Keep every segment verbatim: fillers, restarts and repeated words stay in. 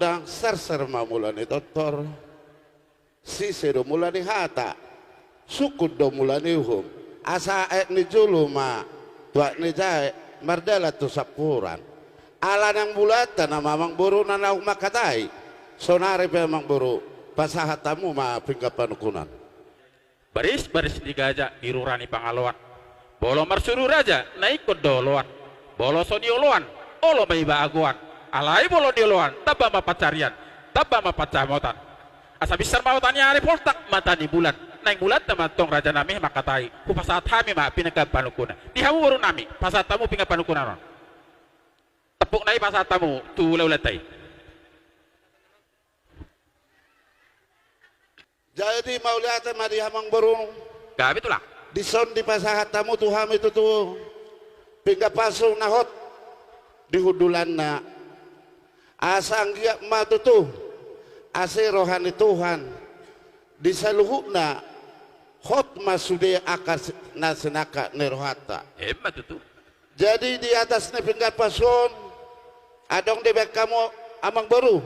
Ndang serser ma mula ni tortor, sise do mula ni hata, sungkun do mula ni uhum. Asa aek ni julu ma tu aek ni jae, mardalan tu sampuran. Ala naeng mulaanta nama amangboru na naung mangkatai. Saonari pe amangboru, pasahat hamu ma pinggan panungkunan. Baris-baris ni gaja di rura ni Pangaloan. Molo marsuru raja na ingkon do oloan. Molo so nioloan, olo ma iba agoan. Alai molo nioloan, tamba ma pansarian, tamba ma pansamotan. Asa binsar ma hata ni ari, poltak mata ni bulan. Naeng mulaanta ma antong raja nami mangkatai, hupasahat hami ma pinggan panungkunan. Di hamu boru nami, pasahat hamu pinggan panungkunan on. Tepuk nai pasahat hamu tu hula-hulanta i. Jadi mauliate ma di hamu amangboru. Gabe tulang. Dison dipasahat hamu tu hami tutu pinggan pasu na hot di hundulanna. Asa anggiat ma tutu ase roha ni Tuhan di saluhutna, hot ma sude angka si-, na sinangkap ni rohanta. Emma tutu. Jadi di atas ni pinggan pasu on, adong dibaen hamu amangboru,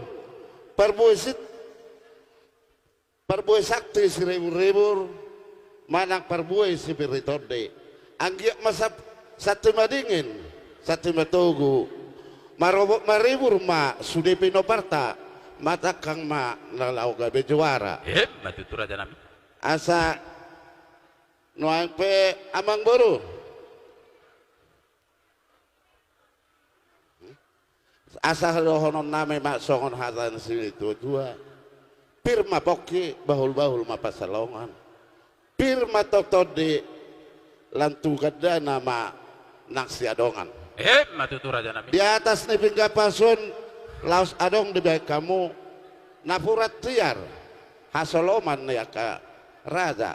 parbue sit-, parbue sakti siribur-ribur, manang parbue sipir ni tondi. Anggiat ma sap-, santi madingin, santi matogu, marobot maribur ma sude pinomparta, manangkang ma na laho gabe juara. Emma tutu raja nami. Asa nuaeng pe amangboru, asa dohonon nami ma songon hata ni situa-tua: Pir ma pongki, bahul-bahul ma pansalongan. Pir ma tong tondi, lan tu gandana ma nang siadongan. Emma tutu raja nami. Di atas ni pinggan pasu on laos adong dibaen hamu napuran tiar hasoloman ni angka raja.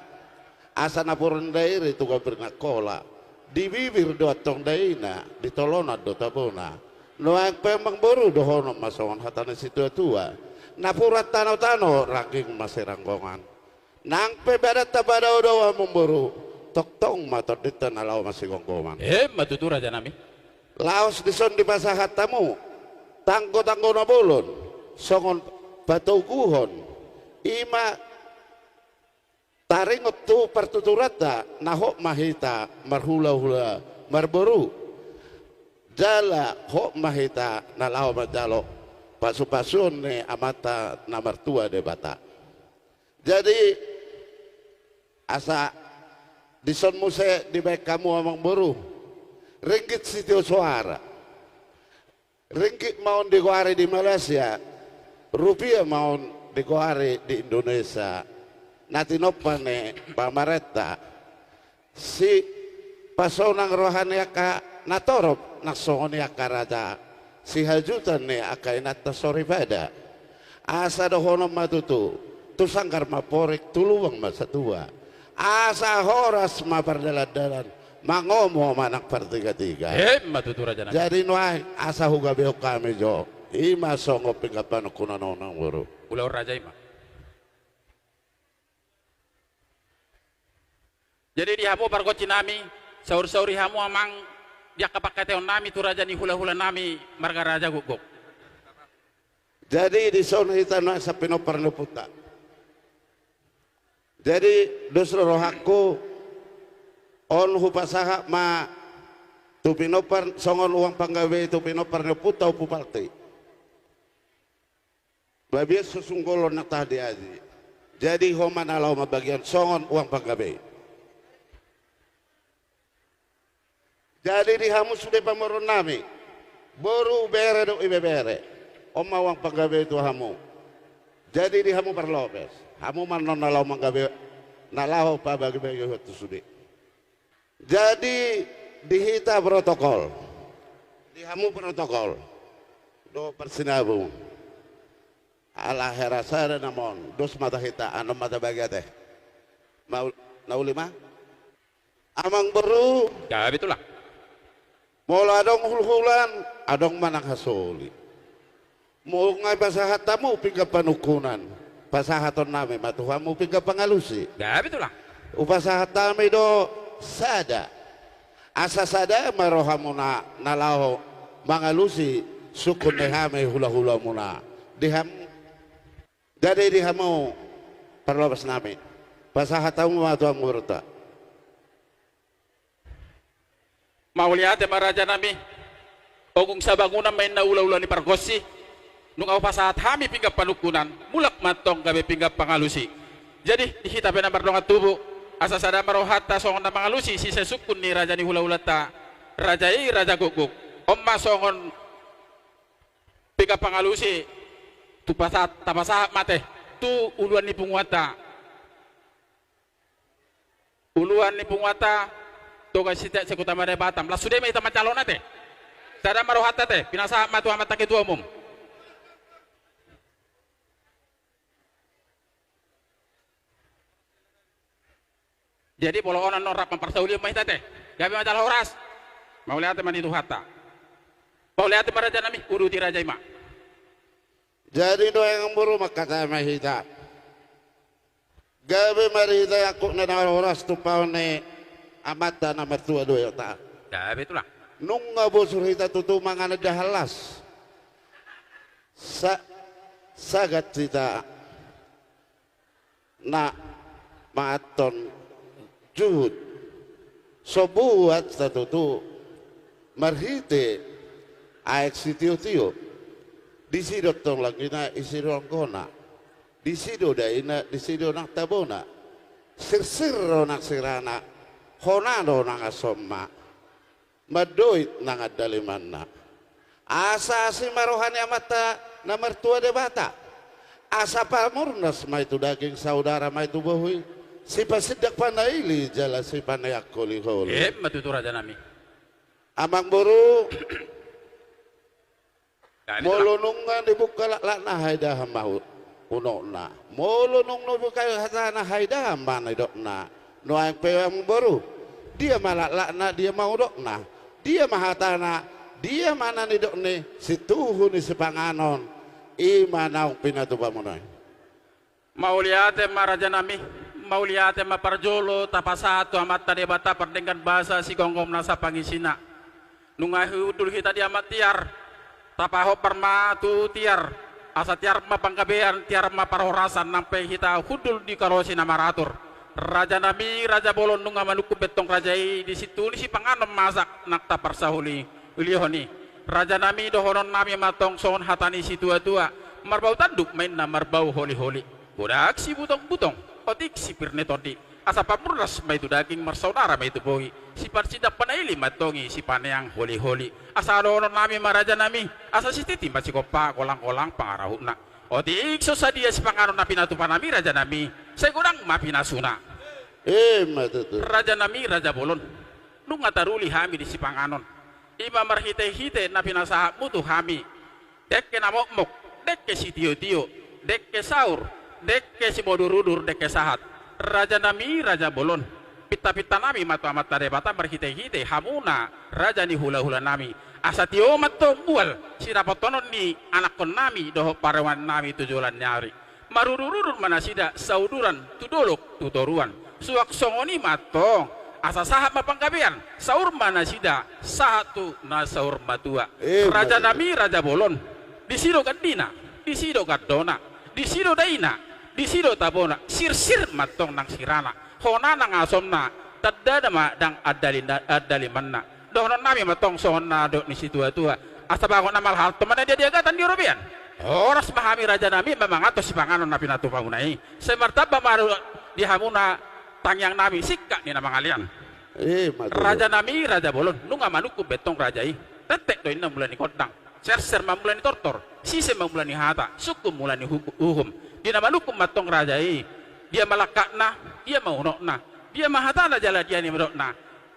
Asa napuran dairi tu gambir ni Angkola, di bibir do antong daina, di tolonan do tabona. Nuaeng pe amangboru, dohonon ma songon hata ni situa-tua: Napuran tano-tano, rangging ma siranggongan. Nang pe badanta padao-dao amangboru, tongtong ma tondinta na laho masigomgoman. Emma tutu raja nami. Laos dison dipasahat hamu tanggo-tanggo na bolon songon patoguhon, i ma taringot tu partuturanta, na hot ma hita marhula-hula marboru, jala hot ma hita na laho manjalo pasu-pasuon ni Amanta na martua Debata. Jadi asa dison muse dibaen hamu amangboru ringgit sitio soara. Ringgit ma on digoari di Malaysia, rupiah ma on digoari di Indonesia, na tinompa ni pamarenta, sipasonang roha ni angka natorop, nang songon i angka raja, sihajutan ni angka inanta soripada. Asa dohonon ma tutu: Tu sanggar ma amporik, tu lubang ma satua. Asa horas ma pardalan-dalan, mangomo ma nang partiga-tiga. Emma tutu raja nami. Jadi nuaeng asa hugabehon hami jo, i ma songon pinggan panungkunan on amangboru. Ulaon raja i ma. Jadi di hamu pargonsi nami, saur-sauri hamu amang, di angka pangkataion nami tu raja ni hula-hula nami marga Raja Gokgok. Jadi dison hita nuaeng sian pinompar ni ompunta. Jadi dos do rohangku, on hupasahat ma tu pinompar, songon uang panggabean tu pinompar ni ompunta Ompu Palti. Babiat so sunggolon na tahan di aji. Jadi ho ma na laho mambagian songon uang panggabean. Jadi di hamu sude pamoruon nami, boru, bere dohot ibebere, on ma uang panggabean tu hamu. Jadi di hamu parlopes, hamu ma annon na laho manggabe, na laho pabagi-bagi ho tu sude. Jadi di hita protokol, di hamu protokol dohot parsinabung, ala hera sada nama on, dos ma hita, annon ma tabagi ate. Mau, na uli ma? Amangboru. Gabe tulang. Molo adong hulhulan, adong ma nang hasoli. Molo nunga pasahat hamu pinggan panungkunan, pasahaton nami ma tu hamu pinggan pangalusi. Gabe tulang. Hupasahat hami do sada. Asa sada ma rohamuna na laho mangalusi sungkun ni hami hula-hulamuna. Di ham, jadi di hamu parlobas nami, pasahat hamu ma tu amangborunta. Mauliate ma raja nami. Ogung sabangunan ma inna ulaula ni pargonsi. Nunga hupasahat hami pinggan panungkunan, mulak ma antong gabe pinggan pangalusi. Jadi di hita pe na mardongan tubu, asa sada ma rohanta songon na mangalusi sise sungkun ni raja ni hulaulanta, raja i Raja Gukguk. On ma songon pinggan pangalusi, tu pasahat, tapasahat ma ate tu uluan ni punguanta. Uluan ni punguanta, Toga Sitiak se-Kota Madya Batam. Laos sude ma hita manjalo ate. Sada ma rohanta ate, pinasahat ma tu amanta ketua umum. Jadi molo on annon rap marsaulian ma hita ate. Gabe ma jala horas. Mauliate ma di Tuhanta. Mauliate ma raja nami, uduti raja i ma. Jadi nuaeng amangboru, mangkatai ma hita. Gabe ma di hita angkup na horas tumpahon ni amanta na martua do i ate. Gabe tulang. Nunga bosur hita tutu mangan indahan las. Sa-, sagat hita na manganhon juhut. So buat hita tutu marhite aek sitiotio. Disi do antong langina, disi do anggona. Disi do daina, disi do nang tabona. Sirsir do nang sirana. Hona do nang asomna. Mandoit nang andalimanna. Asa asi ma roha ni amanta na martua Debata. Asa pamurnas ma i tu daging, saudara ma i tu bohi. Sipasindak panaili jala sipaneang holiholi. Emma tutu raja nami. Amangboru. Molo nunga dibuka laklakna, haidahan ma hu-, unokna. Molo nunga dibuka hatana, haidahan ma nidokna. Nuaeng pe amangboru, dia ma laklakna, dia ma unokna, dia ma hatana, dia ma na nidokna, situhu ni sipanganon, i ma naung pinatupamuna i. Mauliate ma raja nami, mauliate ma. Parjolo tapasahat tu Amanta Debata pardenggan basa, sigomgom nasa pangisina. Nunga hundul hita di amak tiar, tapahombar ma tu tiar, asa tiar ma panggabean, tiar ma parhorasan, nang pe hita hundul di kalosi na maratur. Raja nami, raja bolon, nunga manungkun be antong raja i, di situhu ni sipanganon masak nang taparsaulihon i. Raja nami, dohonon nami ma antong songon hata ni situatua, marbau tanduk ma inna marbau holiholi. Godang sibutongbutong, otik sipir ni tondi, asa pamurnas ma i tu daging, marsaudara ma i tu bohi, sipasindak panaili ma antong i, sipaneang holiholi. Asa dohonon nami ma raja nami, asa sititi ma sigompa, golanggolang pangarahutna. Otik so sadia sipanganon na pinatupa nami raja nami, sai godang ma pinasuna. Emma tutu. Raja nami, raja bolon, nunga taruli hami di sipanganon, i ma marhitehite na pinasahatmu tu hami. Dengke na mokmok, dengke sitiotio, dengke saur, dengke simudurudur, dengke sahat. Raja nami, raja bolon, pintapinta nami ma tu Amanta Debata marhitehite hamuna raja ni hulahula nami, asa tio ma antong mual sidapothon ni anakkon nami dohot parumaen nami tu joloan ni ari. Marudurudur ma nasida sauduran tu dolok tu toruan. Suang songon i ma antong, asa sahat ma panggabean, saur ma nasida sahat tu na saur matua. Emma tutu. Raja nami, raja bolon, disi do gandina, disi do gandona, disi do daina, disi do tabona, sirsir ma antong nang sirana, hona nang asomna, tanda ma nang andalina-, andalimanna. Dohonon nami ma antong songon na dok ni situatua, asa bagot na malhalto ma na diagatan di robean. Horas ma hami raja nami, manganhon sipanganon na pinatupamuna i. Sai martamba ma di hamuna tangiang nami, singkat ni na mangalean. Emma tutu. Raja nami, raja bolon, nunga manungkun be antong raja i. Tentek do inna mula ni gondang, serser ma mula ni tortor, sise ma mula ni hata, sungkun mula ni huku-, uhum. Dia na manungkun ma antong raja i, dia ma langkatna, dia ma unokna, dia ma hatana jala dia ma nidokna.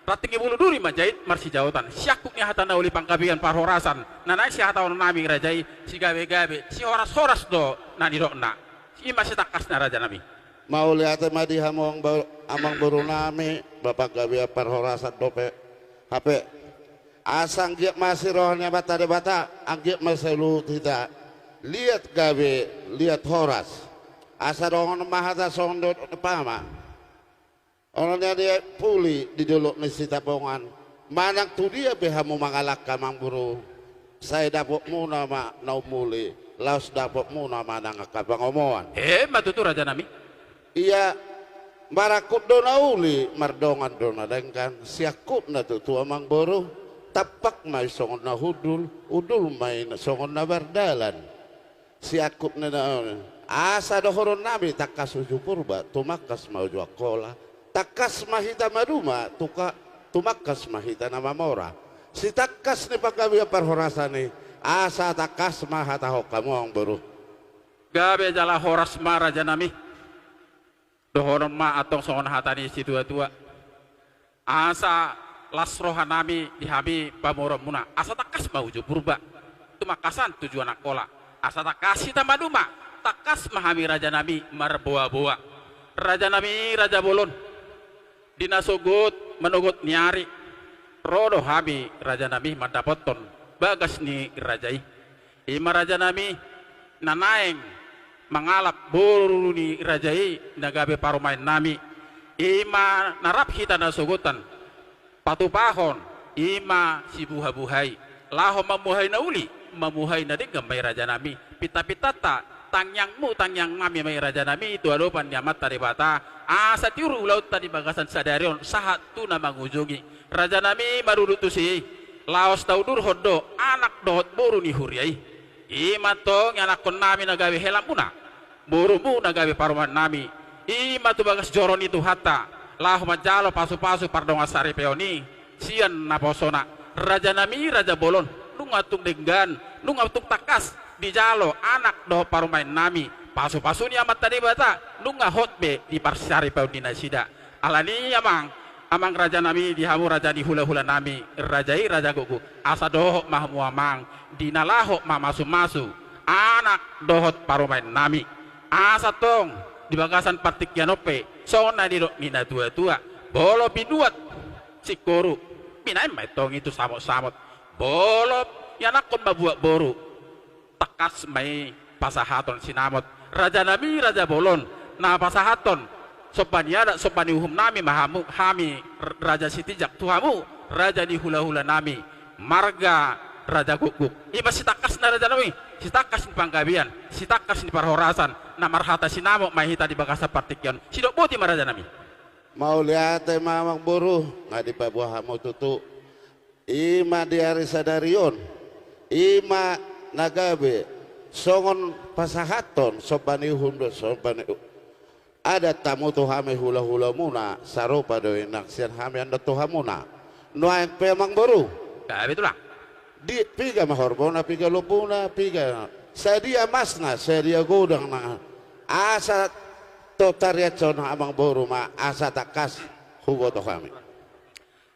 Ranting ni bulu duri ma jait marsijaotan, siangkup ni hata na uli panggabean parhorasan na naeng sihatahonon nami raja i, sigabegabe, sihorashoras do na nidokna. I ma sitangkasna raja nami. Mauliate ma di hamu amang bo-, amangboru nami, ba panggabean parhorasan dope. Hape asa anggiat ma asi roha ni Amanta Debata, anggiat ma sai luhut hita. Liat gabe, liat horas. Asa dohonon ma hata songon dok ni paman. Ono na dia puli di dolok ni Sitapongan, manang tu dia pe hamu mangalangka amangboru, Sai dapotmuna ma na umuli, laos dapotmuna ma nang angka pangomoan. Emma tutu, rajanami. Ia marangkup do na uli, mardongan do na denggan, siangkupna tutu, amangboru. Tampak ma i songon na hundul, hundul ma i songon na mardalan. Siangkupna na uli. Asa dohononnami tangkas uju Purba, tumangkas ma uju Angkola. Tangkas ma hita maduma, tuka-, tumangkas ma hita na mamora. Sitangkas ni panggabean parhorasan i, asa tangkas ma hatahon hamu, amangboru. Gabe jala horas ma, rajanami. Dohonon ma antong songon hata ni situatua. Asa las rohanami di hami pamoruonmuna, asa tangkas ma uju Purba, tumangkasan tujuan Angkola. Asa tangkas hita maduma, tangkas ma hami, rajanami, marboaboa. Rajanami, raja bolon. Di na sogot manogot ni ari, ro do hami, rajanami, mandapothon bagas ni raja i. I ma, rajanami, na naeng mangalap boru ni raja i na gabe parumaennami. I ma na rap hita na sogotan patupahon, i ma sibuhabuhai. Laho mamuhai na uli, mamuhai na denggan ma i, rajanami. Pintapintanta, tangiangmu, tangiangnami ma i, rajanami, tu adopan ni Amanta Debata, asa tiur ulaonta di bagasan sadari on sahat tu na mangujungi. Rajanami, marudut tusi, laos taudurhon do anak dohot boru ni huria i. I ma antong ianakkonnami na gabe helamuna, borumu na gabe parumaennami. I ma tu bagas joro ni Tuhanta, laho manjalo pasupasu pardongan saripeon i sian naposona. Rajanami, raja bolon, nunga tung denggan, nunga tung tangkas dijalo anak dohot parumaennami pasupasu ni Amanta Debata, nunga hot be di parsaripeon ni nasida. Alani i, amang, amang rajanami, di hamu raja ni hulahulanami, raja i raja gokgok, asa dohot ma hamu, amang, di na laho mamasumasu anak dohot parumaennami. Asa antong di bagasan partingkian on pe, songon na nidok ni natuatua, molo binuat singkoru, binahen ma i antong i tu samotsamot. Molo ianakkon ma buat boru, tangkas ma i pasahaton sinamot. Rajanami, raja bolon, na pasahathon somba ni adat, somba ni uhumnami ma hamu, hami, r-, raja Sitinjak, tu hamu raja ni hulahulanami, marga raja gokgok. I ma sitangkasna, rajanami, sitangkas ni panggabean, sitangkas ni parhorasan, na marhata sinamot ma hita di bagasan partingkian on. Sidok boti ma, rajanami. Mauliate ma, amangboru, nga dipaboa hamu tutu. I ma di ari sadari on, i ma na gabe songon pasahathon somba ni uhum dohot somba ni u-, adat hamu tu hami hulahulamuna, sarupa do i nang sian hami annon tu hamuna. Nuaeng pe, amangboru. Gabe, tulang. Di piga ma horbona, piga lombuna, piga, sadia masna, sadia godangna, asa tong tariashon, amangboru, ma asa tangkas huboto hami.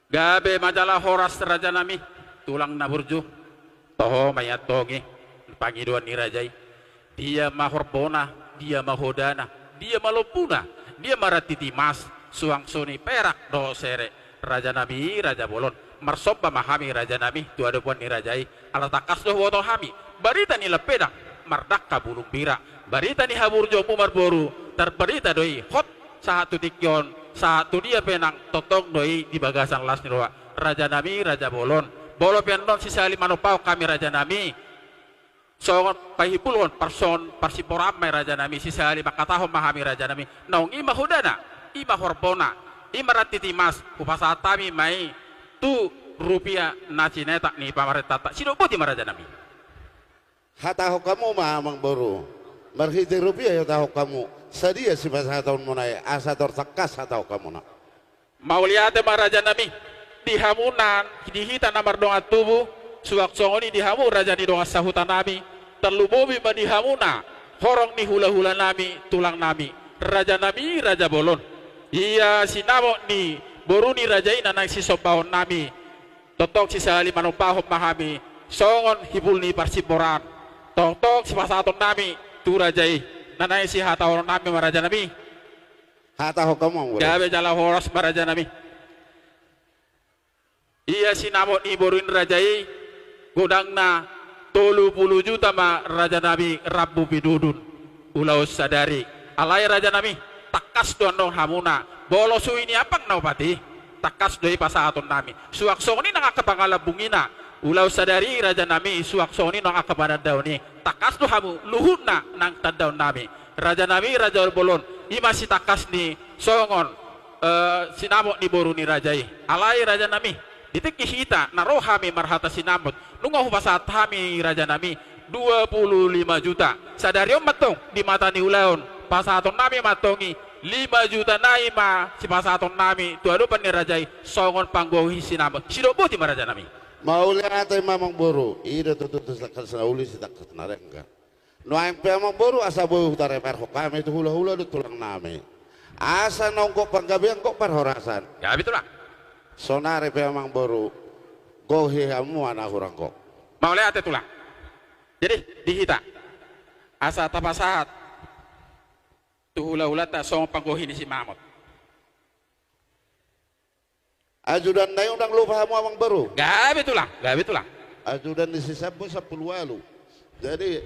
Gabe ma jala horas, rajanami, tulang na burju. Toho ma i antong i pangidoan ni raja i. Dia ma horbona, dia ma hodana, dia ma lombuna, dia ma rantiti mas, suang suni perak dohot sere. Rajanami, raja bolon, marsomba ma hami, rajanami, tu adopan ni raja i. Ala tangkas do huboto hami barita ni lampedang mardangka bulung bira. Barita ni haburjuonmu marboru, tarbarita do i hot sahat tu tingki on, sahat tu dia pe nang, tongtong do i di bagasan las ni roha. Rajanami, raja bolon, molo pe annon sisahali manumpahon hami, rajanami, songon pahimpulhon parson-, parsimboran ma i, rajanami, sisahali mangkatahon ma hami, rajanami, naung i ma hodana, i ma horbona, i ma rantiti mas, hupasahat hami ma i tu rupia na sinetak ni pamarentanta. Sidok boti ma, rajanami. Hatahon hamu ma, amangboru. Marhite rupia i hatahon hamu. Sadia sipasahatonmuna i, asa tor tangkas hatahon hamuna. Mauliate ma, rajanami. Di hamuna, di hita na mardongan tubu, suang songon i di hamu raja ni dongan sahutanami, tarlumobi ma di hamuna horong ni hulahulanami, tulangnami, rajanami, raja bolon. Ia sinamot ni boru ni raja i na naeng sisombahonnami, tongtong sisahali manumpahon ma hami songon himpul ni parsimboran, tongtong sipasahatonnami tu raja i, na naeng sihatahononnami ma, rajanami. Hatahon hamu, amangboru. Gabe jala horas ma, rajanami. Ia sinamot ni boru ni raja i, godangna tolu pulu juta ma, rajanami, rambu pinudun ulaon sadari. Alai, rajanami, tangkas do annon hamuna, molo suhi ni ampang na opat i, tangkas do i pasahatonnami. Suang songon i nang angka pangalambungina, Ulaon sadari rajanami, suang songon i nang angka panandaon i. Tangkas do hamu luhutna nang tandaonnami. Rajanami, raja bolon, i ma sitangkas ni songon, eh, sinamot ni boru ni raja i. Alai rajanami, di tingki hita na ro hami marhata sinamot, nunga hupasahat hami rajanami dua pulu lima juta. Sadari on mantong di mata ni ulaon, pasahatonnami mantong i, lima juta nai ma sipasahatonnami tu adopan ni raja i songon panggohi sinamot. Sidok boti ma rajanami. Mauliate ma amangboru, i do tutu sitangkas na uli sitangkas na denggan. Nuaeng pe amangboru, asa boi hutareparhon hami tu hulahula dohot tulangnami, asa naung gok panggabean gok parhorasan. Gabe tulang. Sonari pe amangboru, gohi hamu ma na hurang gok. Mauliate tulang. Jadi di hita, asa tapasahat tu hulahulanta songon panggohi ni sinamot. Ajudan nai, unang lupa hamu amangboru. Gabe tulang, gabe tulang. Ajudan ni si Sambo sampulu ualu. Jadi,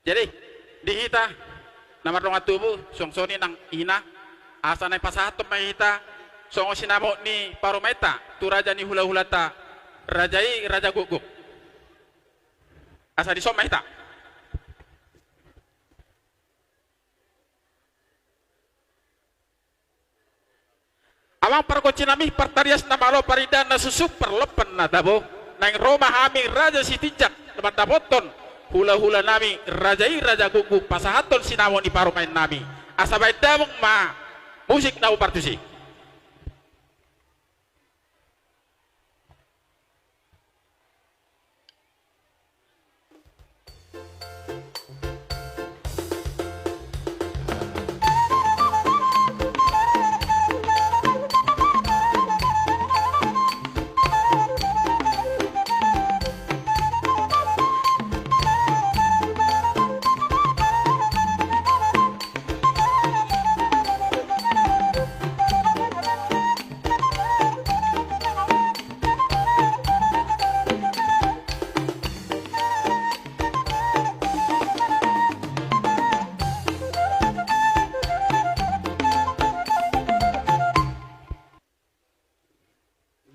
jadi di hita na mardongan tubu, suang songon i nang ina, asa naeng pasahathon ma hita songon sinamot ni parumaenta tu raja ni hulahulanta, raja i raja gukguk. Asa dison ma hita. Amang pargonsinami, partarias na malo, parindahan na suksuk, parlompan na tabo, naeng ro ma hami Raja Sitinjak na mandapothon hulahulanami raja i raja gukguk pasahathon sinamot ni parumaennami. Asa baen damang ma musik na umpar tusi.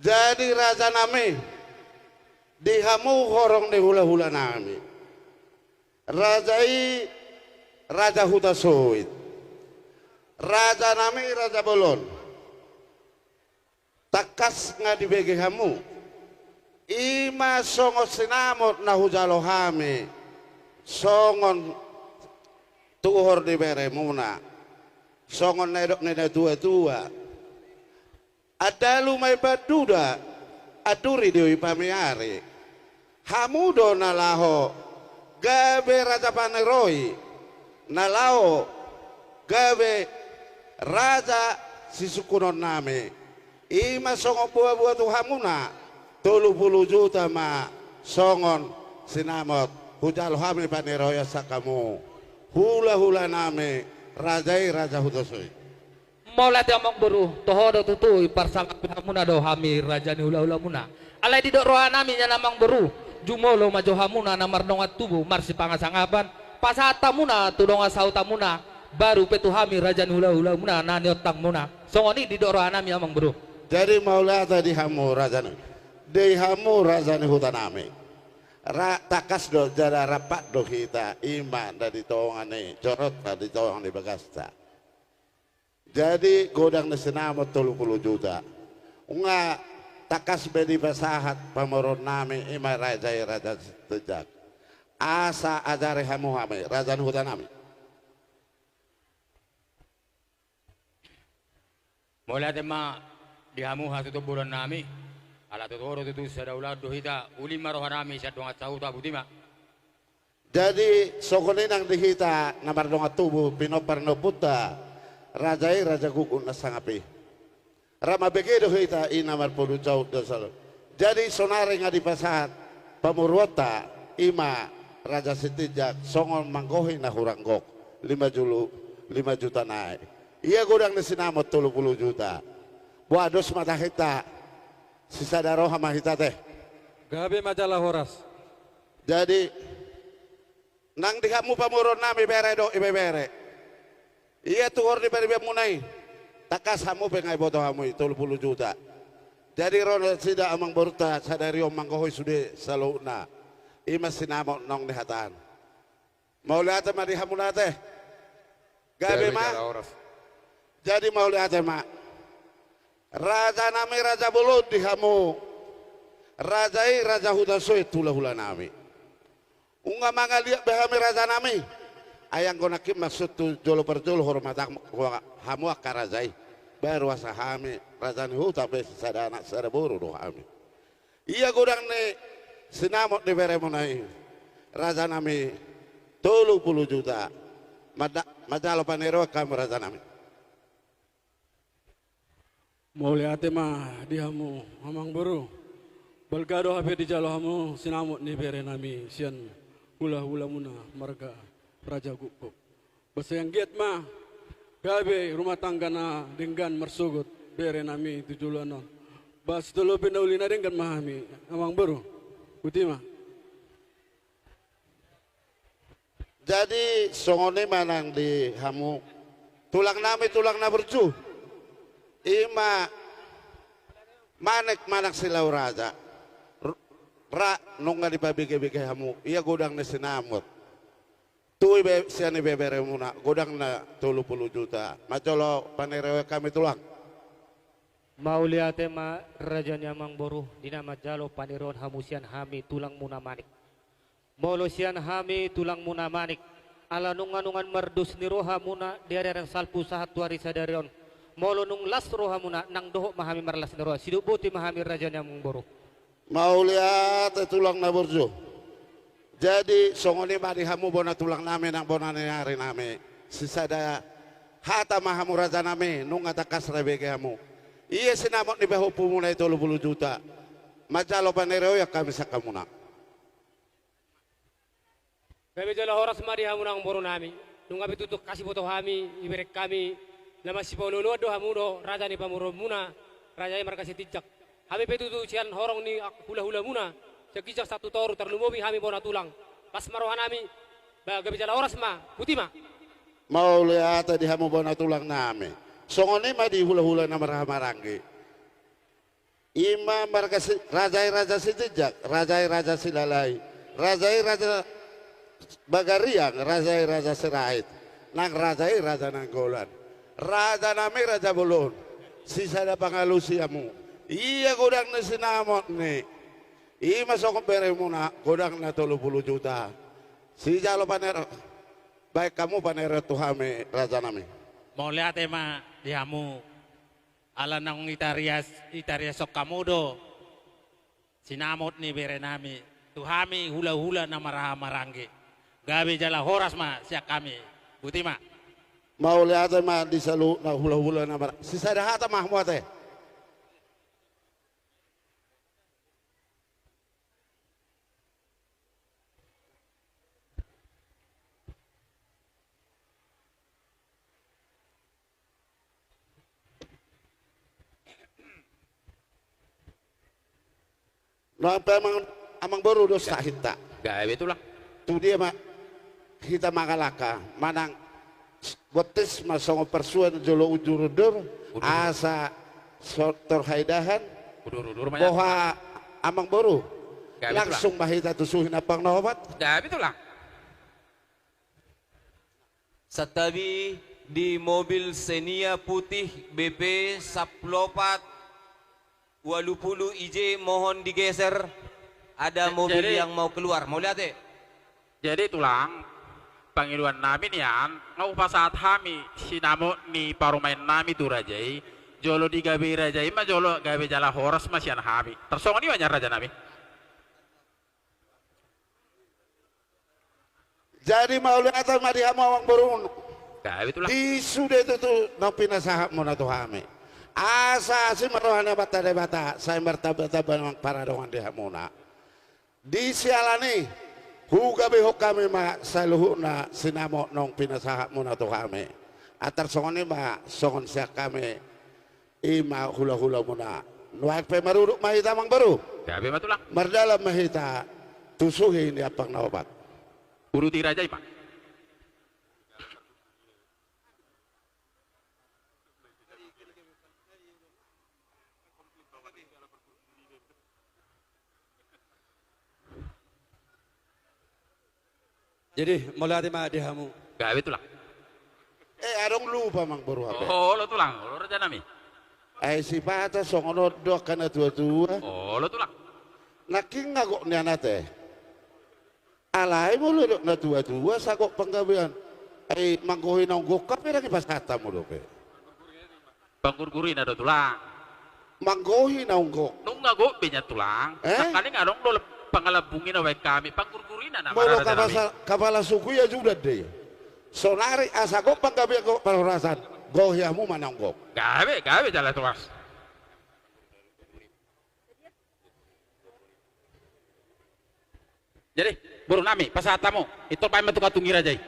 Jadi rajanami, di hamu horong ni hulahulanami, raja i raja Hutasoit, rajanami raja bolon, tangkas nga dibege hamu. I ma songon sinamot na hujalo hami, songon tuhor ni beremuna, songon na nidok ni natuatua. Andalu ma i panduda, anduri do i pamiari. Hamu do na laho gabe raja paneroi, na laho gabe raja sisungkunonnami. I ma songon boaboa tu hamuna, tolu pulu juta ma songon sinamot hujalo hami paneroion sian hamu hulahulanami, raja i raja Hutasoit. Mauliate amangboru, toho do tutu, i parsangap hamuna do hami raja ni hulahulamuna. Alai didok rohanami nian amangboru, jumolo ma jo hamuna na mardongan tubu marsipangasangapan, pasahat hamuna tu dongan sahutamuna, baru pe tu hami raja ni hulahulamuna na niontangmuna. Songon i didok rohanami amangboru. Jadi mauliate di hamu rajanami, di hamu raja ni hutanami. Ra, tangkas do jala rap do hita, i ma na di tonga ni joronta, di tonga ni bagasta. Jadi godang ni sinamot tolu pulu juta. Nunga tangkas be dipasahat pamoruonnami, i ma raja i raja Sitinjak. Asa ajari hamu hami raja ni hutanami. Mauliate ma di hamu hatutubuannami. Ala tutu ro tutu sada ulaon do hita, uli ma rohanami sian dongan sahuta, boti ma. Jadi songon i nang di hita na mardongan tubu, pinompar ni ompunta raja i raja Gukguk na sangap i. Ra mambege do hita i na marpudun saut do salo. Jadi sonari nga dipasahat pamoruonta, i ma raja Sitinjak, songon manggohi na hurang gok, lima julu, lima juta nai. Ia godang ni sinamot tolu pulu juta. Boha, dos ma tahinta, sisada roha ma hita te. Gabe ma jala horas. Jadi nang di hamu pamoruonnami, bere dohot ibebere, ia tuhor ni paribanmuna i, Tangkas hamu pe nga diboto hamu i tolu pulu juta. Jadi ro nasida amangborunta sadari on manggohi sude saluhutna. I ma sinamot naung nihatahon. Mauliate ma di hamu na ate. Gabe ma. Jadi mauliate ma. Raja nami raja bolon di hamu. Raja i raja huta soe tu hulahula nami. Nunga mangaliat be hami raja nami. Ai anggo nangkin maksud tu jolo parjolo hormatan hamu angka raja i. Baru asa hami raja ni huta pe sada anak sada boru do hami. Ia godang ni sinamot ni beremuna i. Raja nami tolu pulu juta. Mada-, manjalo paneroan hamu raja nami. Mauliate ma di hamu amangboru. Balga do hape dijalo hamu sinamot ni bere nami sian hulahulamuna marga Raja Gukguk. Basa anggiat ma gabe rumah tangga na denggan marsogot bere nami tu joloan on. Basa tolopi na uli na denggan ma hami amangboru. Botima. Jadi songon i ma nang di hamu tulang nami tulang na burju. I ma Manik manang Silau Raja. R-, ra nunga dipabegebege hamu ia godang ni sinamot. Tu ibe sian ibeberemuna godang na tolu pulu juta. Manjalo paneroan hami tulang. Mauliate ma raja ni amangboru di na manjalo paneroan hamu sian hami tulangmuna Manik. Molo sian hami tulangmuna Manik, ala nunga nungan mardos ni rohamuna di ari ari na salpu sahat tu ari sadari on. Molo nunga las rohamuna nang dohot ma hami marlas ni roha. Sidok boti ma hami raja ni amangboru. Mauliate tulang na burju. Jadi songon i ma di hamu bona tulang nami nang bona ni ari nami. Sisada hata ma hamu raja nami nunga tangkas ra bege hamu. Ia sinamot ni pahompumuna i tolu pulu juta. Manjalo paneroan hami sian hamuna. Gabe jala horas ma di hamu nang boru nami. Nunga pe tutu hasiboto hami, ibereng hami na masipaolooloan do hamu do raja ni pamoruonmuna, raja i marga Sitinjak. Hami pe tutu sian horong ni hulahulamuna, sian ginjang sahat tu toru tarlumobi hami bona tulang. Las ma roha nami. Ba gabe jala horas ma. Botima. Mauliate di hamu bona tulang nami. Songon i ma di hulahula na marhahamaranggi. I ma marga Si-, raja i raja Sitinjak, raja i raja Silalahi, raja i raja Bagariang, raja i raja Sirait, nang raja i raja Nainggolan. Raja nami raja bolon, sisada pangalusi hamu. Ia godang ni sinamot ni. I ma songon beremuna godang na tolu pulu juta. Sijalo panero, baen hamu paneroan tu hami raja nami. Mauliate ma di hamu. Ala naung itarias, itariashon hamu do sinamot ni bere nami tu hami hulahula na marhahamaranggi. Gabe jala horas ma sian hami. Botima. Mauliate ma di saluhutna hulahula na mar-, sisada hata ma hamu ate. Nang pe amang, amangboru do sahinta. Gabe tulang. Tu dia ma hita mangalangka manang bontis ma songon parsuan jolo undur-undur. Undur. Asa so-, torhaidahan. Undur-undur ma. Boha amangboru. Gabe tulang. Langsung ma hita tu suhi ni ampang na opat. Gabe tulang. Santabi di mobil Xenia putih B P sampulu opat walu pulu I J mohon digeser. Ada mobil yang mau keluar. Mauliate. Jadi tulang, pangidoan nami nian, nga hupasahat hami sinamot ni parumaen nami tu raja i, jolo digabei raja i ma jolo gabe jala horas ma sian hami. Tarsongon i ma nian raja nami. Jadi mauliate ma di hamu amangboru. Gabe tulang. Di sude tutu naung pinasahatmuna tu hami. Asa asi ma roha ni Amanta Debata sai martambatamba nang paradongan di hamuna. Di siala ni i hugabehon hami ma saluhutna sinamot naung pinasahatmuna tu hami. Antar songon i ma songon sian hami. I ma hulahulamuna. Nuaeng pe marudut ma hita amangboru. Gabe ma tulang. Mardalan ma hita tu suhi ni ampang na opat. Uduti raja i ma. Jadi, mauliate ma di hamu. Gabe, Tulang. Eh, adong lupa, Amangboru, hape. Olo, Tulang, olo, raja nami. Ai sipata songon on do angka na tua-tua. Olo, Tulang. Nangkin nga gok nian, ate. Alai molo didok na tua-tua sagok panggabean, ai manggohi naung gok hape ndang dipasahat hamu dope. Panggurgurina do, Tulang. Manggohi naung gok. Nunga gok be nian, Tulang. Eh? Sangkaning adong do pangalambungina baen hami, panggurgurina nama. Molo raja nami. Kapasa-, kapala suku i ajudan do i. Sonari asa gok panggabean, gok parhorasan, gohi hamu ma naung gok. Gabe, gabe jala horas. Jadi, boru nami, pasahat hamu, pintor baen ma tu katung i raja i.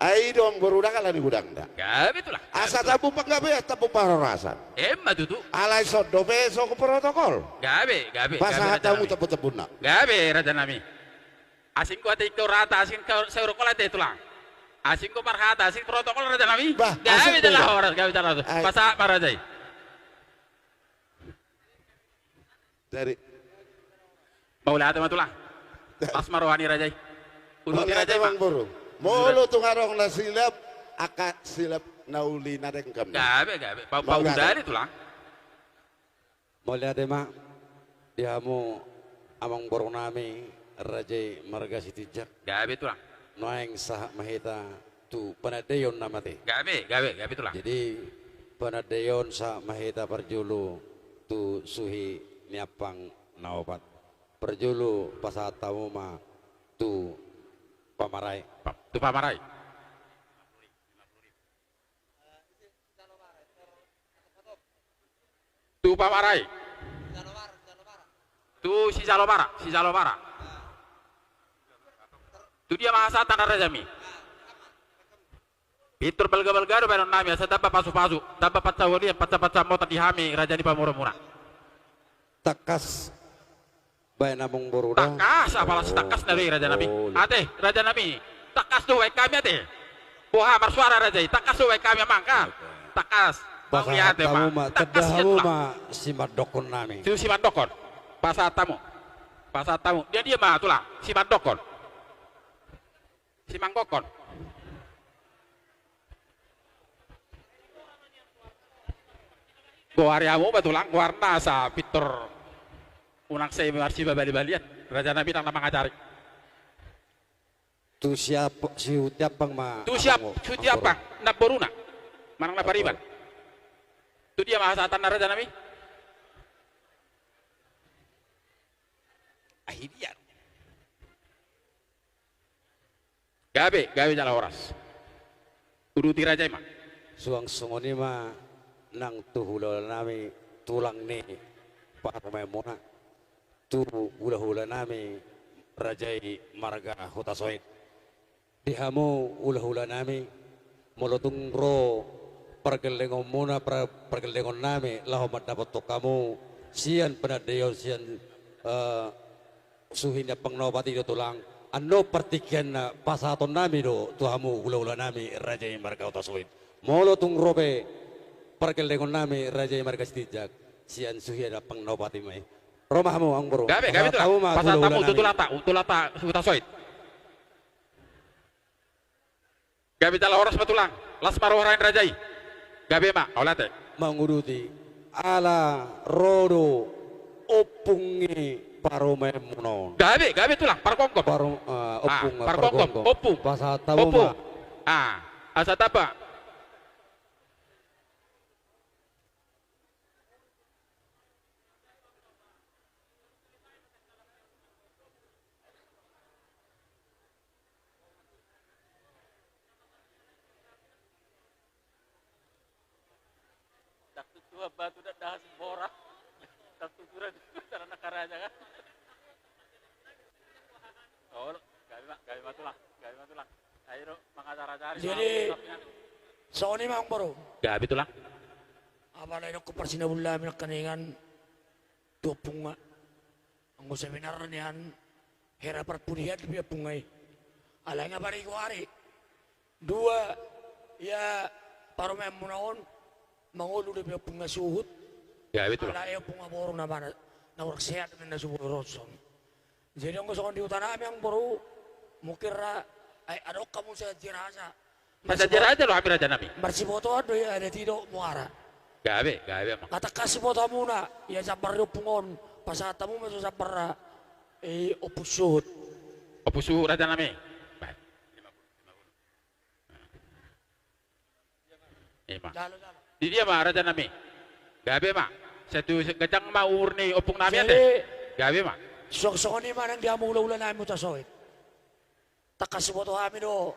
Ai i do, Amangboru, ndang ala ni godang da. Gabe, Tulang. Asa tambu panggabean, tambu parhorasan. Emma tutu. Alai songon dope songon protokol. Gabe, gabe, gabe. Pasahat hamu tambu-tambuna. Gabe, raja nami. Asing do ate ingkon hata, asing do saur-saur, ate, Tulang. Asing do parhata, asing protokol, raja nami. Bah, gabe jala horas, gabe jala horas. Pasahat ma raja i. Jadi. Mauliate ma, Tulang. Las ma roha ni raja i. Uduti raja i ma. Mauliate, Amangboru. Molo tung adong na silap, angka silap na uli na denggan. Gabe, gabe. Pau-pau dari, Tulang. Mauliate ma di hamu, Amangboru nami, raja i marga Sitinjak. Gabe, Tulang. Nuaeng sahat ma hita tu panandaion na mate. Gabe, gabe, gabe, Tulang. Jadi, panandaion sahat ma hita parjolo tu suhi ni ampang na opat. Parjolo pasahat hamu ma tu pamarai. Pa-, tu pamarai. Tu pamarai. Tu sijalo bara, sijalo bara. Tu dia ma hasahatan, raja nami? Pintor balga-balga do baenon nami, asa tamba pasu-pasu, tamba pansaholian, pansa-pansa mota di hami, raja ni pamoruonmuna. Tangkas. Baen, Amangboru, da. Tangkas, apala sitangkasna do i, raja nami. Ate, raja nami. Tangkas do baen hami, ate. Boha marsuara raja i, tangkas do baen hami, Amang, ka. Tangkas. Mauliate ma. Pasahat hamu ma, tangkas tanda hamu ma simandokkon nami. Tu simandokkon. Pasahat hamu. Pasahat hamu. Dia, dia ma, Tulang. Simandokkon. Simanggokkon. Goari hamu ma, Tulang, goarna asa pintor unang sai marsibali-balian. Raja nami, ndang na mangajari. Tu siap-, suhut ni ampang ma. Tu siap-, suhut ni ampang, namboruna. Manang na pariban. Tu dia ma hasahatanna, raja nami? Ahi dia. Gabe, gabe jala horas. Uduti raja i ma. Suang songon i ma nang tu hulahula nami, tulang ni parumaenmuna, tu hulahula nami raja i marga Hutasoit. Di hamu hulahula nami, molo tung ro pargellengonmuna, par-, pargellengon nami laho mandapothon hamu sian panandaion, sian, eh, suhi ni ampang na opat i do, Tulang. Annon partingkianna pasahaton nami do tu hamu hulahula nami raja i marga Hutasoit. Molo tung ro pe pargellengon nami raja i marga Sitinjak sian suhi ni ampang na opat i ma i. Ro ma hamu, Amangboru. Gabe, gabe, Tulang. Pasahat hamu ma tu hulahula nami. Pasahat hamu tu tulangta, tulangta Hutasoit. Gabe jala horas ma, Tulang. Las ma roha ni raja i. Gabe ma, mauliate. Manguduti, ala ro do ompung ni parumaenmuna on. Gabe, gabe, Tulang, pargomgom. Paru-, eh, ompung, ah, pargomgom, pargomgom. Ompung. Pasahat hamu ma. Ompung. Ah, asa tamba. Ndang tutu batu, ndang daha simbora. Ndang tutu raja, tanah karaja kan. Oh, gabe ma, gabe ma, Tulang, gabe ma, Tulang. Ayo, Ro, mangajar-ajari. Jadi, songon i ma, Amangboru. Gabe, Tulang. Apala didok parsinabulami nangkaningan tu ompungna. Anggo sebenarna nian hera parpudian dope ompungna i. Alai nga parigoari. Dua, ia parumaenmuna on mangolu dope ompungna suhut. Gabe, Tulang. Alai ompungna boru na mana, na hurang sehat ma na suhut ronson. Jadi anggo songon di huta nami, amang boru, mungkin ra, ai, adong hamu sahat ni raja. Sahat ni raja do hami, raja nami. Marsibotoan do ia adat i dohot muara. Gabe, gabe, amang. Nga tangkas siboto hamuna ia jambar ni ompung on, pasahat hamu ma tu jambar, eh, ompung suhut. Ompung suhut, raja nami. Baik. Ima. Jalo, jalo. Di dia ma, raja nami. Gabe ma. Sai tu ganjang ma umur ni ompung nami ate. Jadi, gabe ma. Song-, songon i ma nang di hamu hula-hula nami Hutasoit. Tangkas siboto hami do,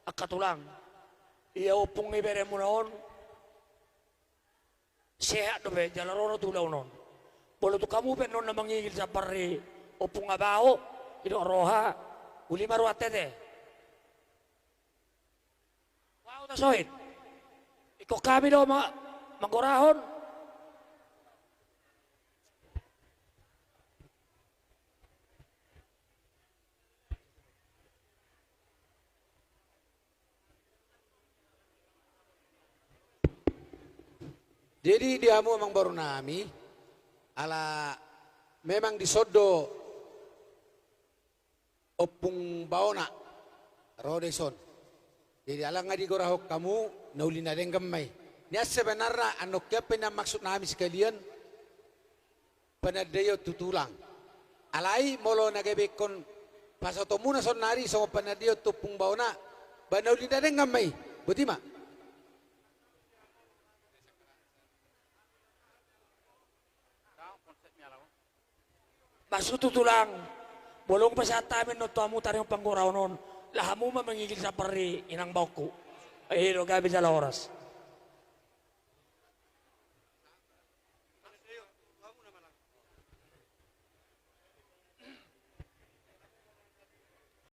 angka tulang, ia ompung ni beremuna on sehat dope jala ro do tu ulaon on. Molo tung hamu pe annon na mangigil jambar ni ompung Abaho, didok roha, uli ma ruanta ate. Hutasoit. Ingkon hami do ma-, manggorahon. Jadi di hamu amang boru nami, ala memang dison do ompung Baona ro dison. Jadi ala nga digorahon hamu, na uli na denggan ma i. Nian sebenarna annon hian pe nian maksud nami sekalian, panandaion tu tulang. Alai molo na gabe ingkon pasahatonmuna saonari songon panandaion tu ompung Baona, ba na uli na denggan ma i. Boti ma. Maksud tu tulang, molo dung pasahat hami annon tu hamu taringot panggorahon on, laho hamu ma mangigil jambar ni inang baoku. I do, gabe jala horas.